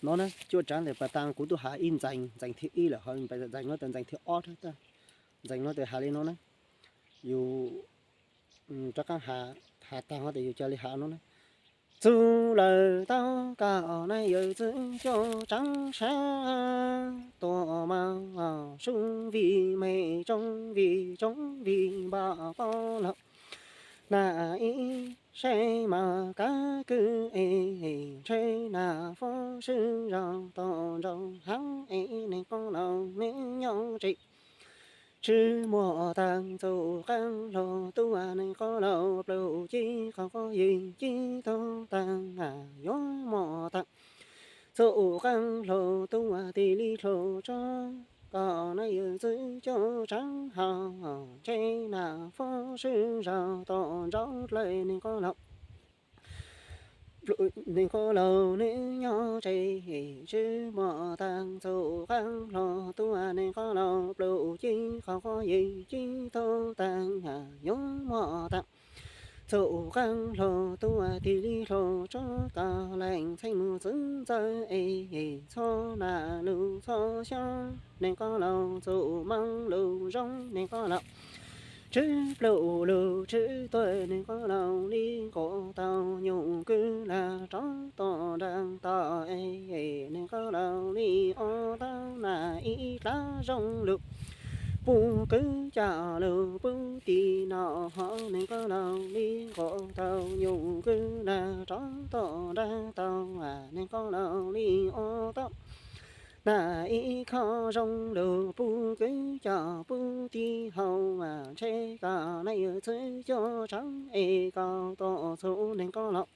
no na, cuaj tsav ntawm pas tas kuv tuaj has ib ntxees, ntxees thib ib lawm ho ntxees no tus ntxees thib ob, ntxees no tus has li no na. Yus rov qab has tag ho tias yus cia li has no na. Txug lawm tau kom na yawm txwv cuaj tsav sab, tuaj mas sub vij me tsoov vij tsoov vij npam pov laug. Na ib saib mas kav kwv es ntshe na fob swb zog tau nraug hav es neeg qoob laus nws nyob tsev. Tswv muaj taag txuj qaab hluas tuaj neeg qoob laus, pluj ci qhov qub yws ci tug taag yuav muaj taag txuj qaab hluas tuaj tis li hluas tso, kom na yawm txwv cuaj tsav hau, ntshe na fob swb zog tau nraug dlawg neeg qoob laus. Neeg qoob laus nws nyob tsev, tswv muaj taag txuj qaab hluas tuaj neeg qoob laus, pluj ci qhov qub yws ci tug taag yuav muaj taag txuj qaab hluas tuaj tis li hluas tso, kom leej txheej mus txwv ntxawg es txhob na lug txhob xyoob neeg qoob laus, txuj moog lug zoo neeg qoob laus. Tswv pluj lug tswv tuag neeg qoob laus, li nqua tau nyuj kwj lag rov tom nraag tod es neeg qoob laus, li ob tau na ib dlaab zoo lug puj kwv coj lug puj tis no ho neeg qoob laus, li nqua tau nyuj kwj lag rov tom nraag tod neeg qoob laus, li ob tau na ib khob zoo lug puj kwv coj puj tis hau, ntshe kom na yawm txwv cuaj tsav es kom tuaj txug neeg qoob laus.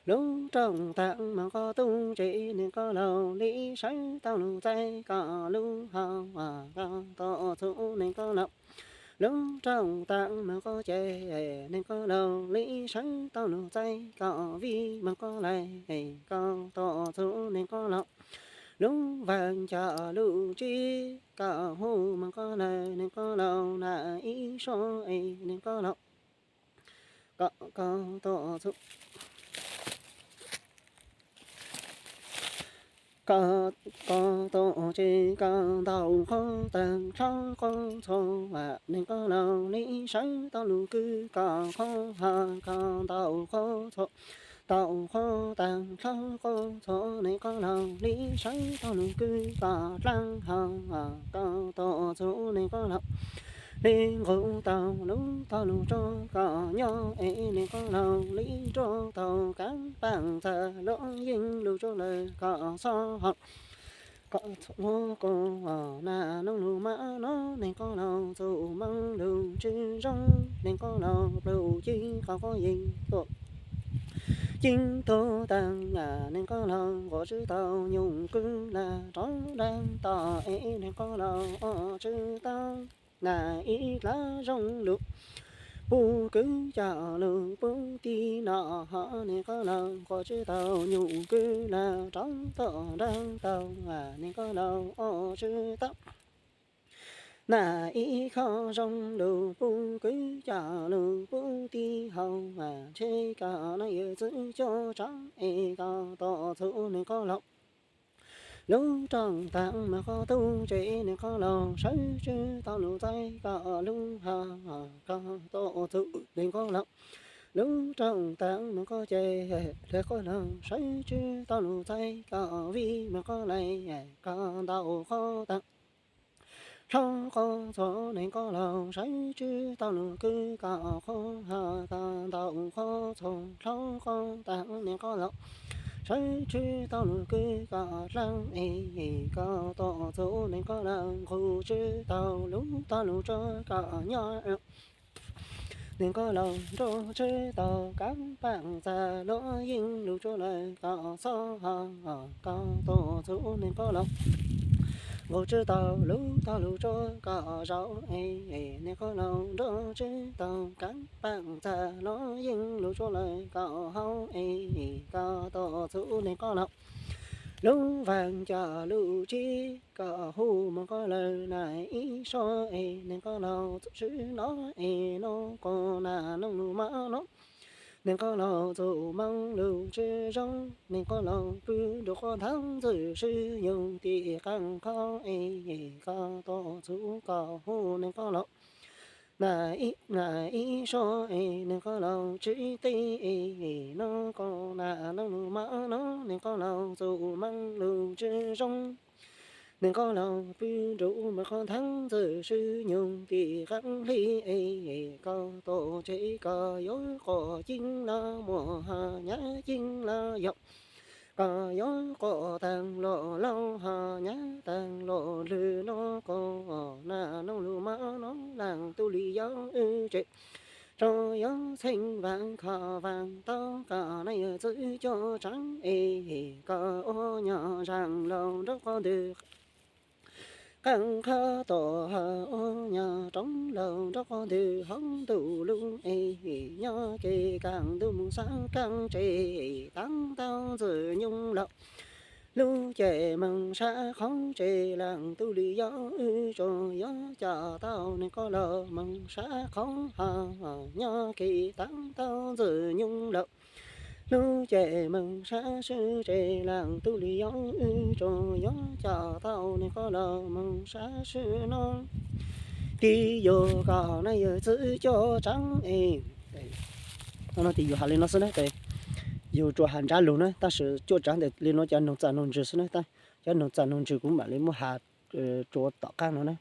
Lub rooj taag mas koj tub tsev neeg qoob laus, li sawv tau lug txaij kom lub hau, kom tuaj txug neeg qoob laus. Lub rooj taag mas koj ceg neeg qoob laus, li sawv tau lug txaij kom vij mas koj laig, kom tuaj txug neeg qoob laus. Lub vaag coj lub tsib kom hu mas koj laig neeg qoob laus, na ib suab es neeg qoob laus, kom tuaj txug koj tuaj tsev kom ntau qhov taag dlhau qhov txhua, neeg qoob laus, li sawv tau lug kwv kom qhov ha kom ntau qhov txhua, ntau qhov taag dlhau qhov txhua neeg qoob laus, li sawv tau lug kwv kom dlaab ha kom tuaj txug neeg qoob laus. Li nqus tau lub tog lug tso kom nyob es neeg qoob laus, li nruab tau kaav paaj txag luam yeej lug tsuab lawm kom xob hau kom txhua lub kua na noog lug maj no neeg qoob laus, txuj moog lug tswv zoo neeg qoob laus, pluj ci qhov qub yeej tuaj ci tug taag neeg qoob laus, nqua tswv tau nyuj kwj lag rov nraag tod es neeg qoob laus, ob tswv tau na ib dlaab zoo lug puj kwv coj lug puj tis no ho neeg qoob laus, nqua tswv tau nyuj kwj lag rov tom nraag tod neeg qoob laus, ob tswv tau na ib khob zoo lug puj kwv coj lug puj tis hau, ntshe kom na yawm txwv cuaj tsav es kom tuaj txug neeg qoob laus. Lub rooj taag mas koj tub tsev neeg qoob laus, sawv tswv tau lug txaij kom lub hau, kom tuaj txug neeg qoob laus. Lub rooj taag mas koj ceg neeg qoob laus, sawv tswv tau lug txaij kom vij mas koj laig, kom ntau qhov taag dlhau qhov txhua neeg qoob laus, sawv tswv tau lug kwv kom qhov ha kom ntau qhov txhua dlhau qhov taag neeg qoob laus, sawv tswv tau lug kwv kom dlaab es kom tuaj txug neeg qoob laus, nqus tswv tau lub tog lug tso kom nyob neeg qoob laus, nruab tswv tau kaav paaj txag luam yeej lug tsuab lawm kom xob hau kom tuaj txug neeg qoob laus, nqus tswv tau lub tog lug tso kom zaum es neeg qoob laus, nruab tswv tau kaav paaj txag luam yeej lug tsuab lawm kom hau es kom tuaj txug neeg qoob laus. Lub vaag coj lub tsib kom hu mas koj laig, na ib suab es neeg qoob laus, txuj tswv no es no kua na noog lug maj no Neeg qoj laug txuj moo lug tsi zoo, neeg qoj laug pw nruab qoj nthawv ntxwg sib nyoog tim qaab qhov es koj tuaj txug koj hu neeg qoj laug. Na ib, na ib suab es neeg qoj laug tsi teb es nub koj na nub lug mab nub neeg qoj laug txuj moo lug tsi zoo. Neeg qoj laug pw nruab qoj nthawv ntxwg sib nyoog tim qaab hli es koj tuaj tseg koj yuav qoj ceeb los muaj hos nyab ceeb los yog koj yuav qoj taag los laug hos nyab taag los lwg nub koj na nub lug mab nub laag tub li yog wb tse tso yuav txheej vaaj kho vaaj tau koj na yawg txwv cuaj tsaav es koj ua nyog zaaj laug nruab qoj ntwg qaab qhov tom hos ua nyog roob laug nruab qoj ntwg hauv ntuj lug es nyob kev kaaj ntuj moog sab kaaj tse taab tau ntxwg nyoog laug lub ceg moog sab qhov tse laag tub li yog wb tsuas yuav coj tau neeg qoj laug moog sab qhov hos nyob kev taab tau ntxwg nyoog laug lub ceg moog sab sib tse laag tub li yog wb tsuas yuav coj tau neeg qoj laug moog sab sib nub. Tig yug koj na yawg txwv cuaj tsaav es no tig yug has li no xwb na, yug tsuas has ntsab lug na tab sis cuaj tsaav ntawm li no cov noog txaj noog ntswg xwb na, cov noog txaj noog ntswg kuv maam li muab has tsuas tom qaab no na.